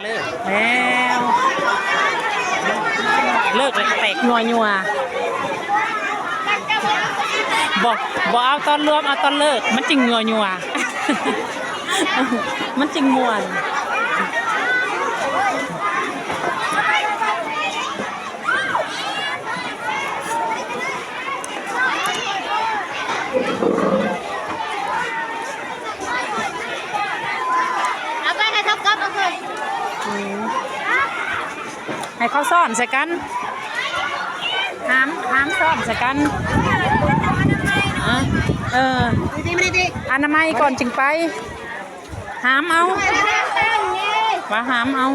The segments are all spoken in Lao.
ເລີກແລ້ວ ເລີກແລ້ວກໍແຕກຍົວໆ ບໍ່ ບໍ່ເອົາຕອນລວມ ເອົາຕອນເລີກ ມັນຈຶ່ງຍົວໆ ມັນຈຶ່ງມ່ວນ. ເອົາໄປໃຫ້ເທົ່າກັບເອົາເຖິງ ອືມ ໃຫ້ເຂົາຊ້ອນໃສ່ກັນ ຫາມ ຫາມຊ້ອນໃສ່ກັນ ເອີ ເອີ ອະນາໄມກ່ອນຈຶ່ງໄປ. ຫາມເອົາ ວ່າຫາມເອົາ.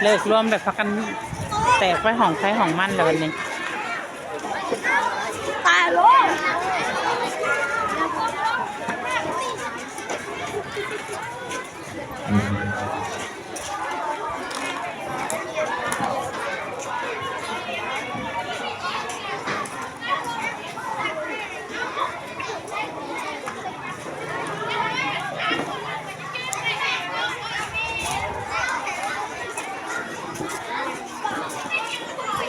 ເລີກລວມແລ້ວ ພາກັນແຕກໄປຫ້ອງໃຜຫ້ອງມັນແລ້ວບັດນີ້. ຕາຍໂລດ. ເ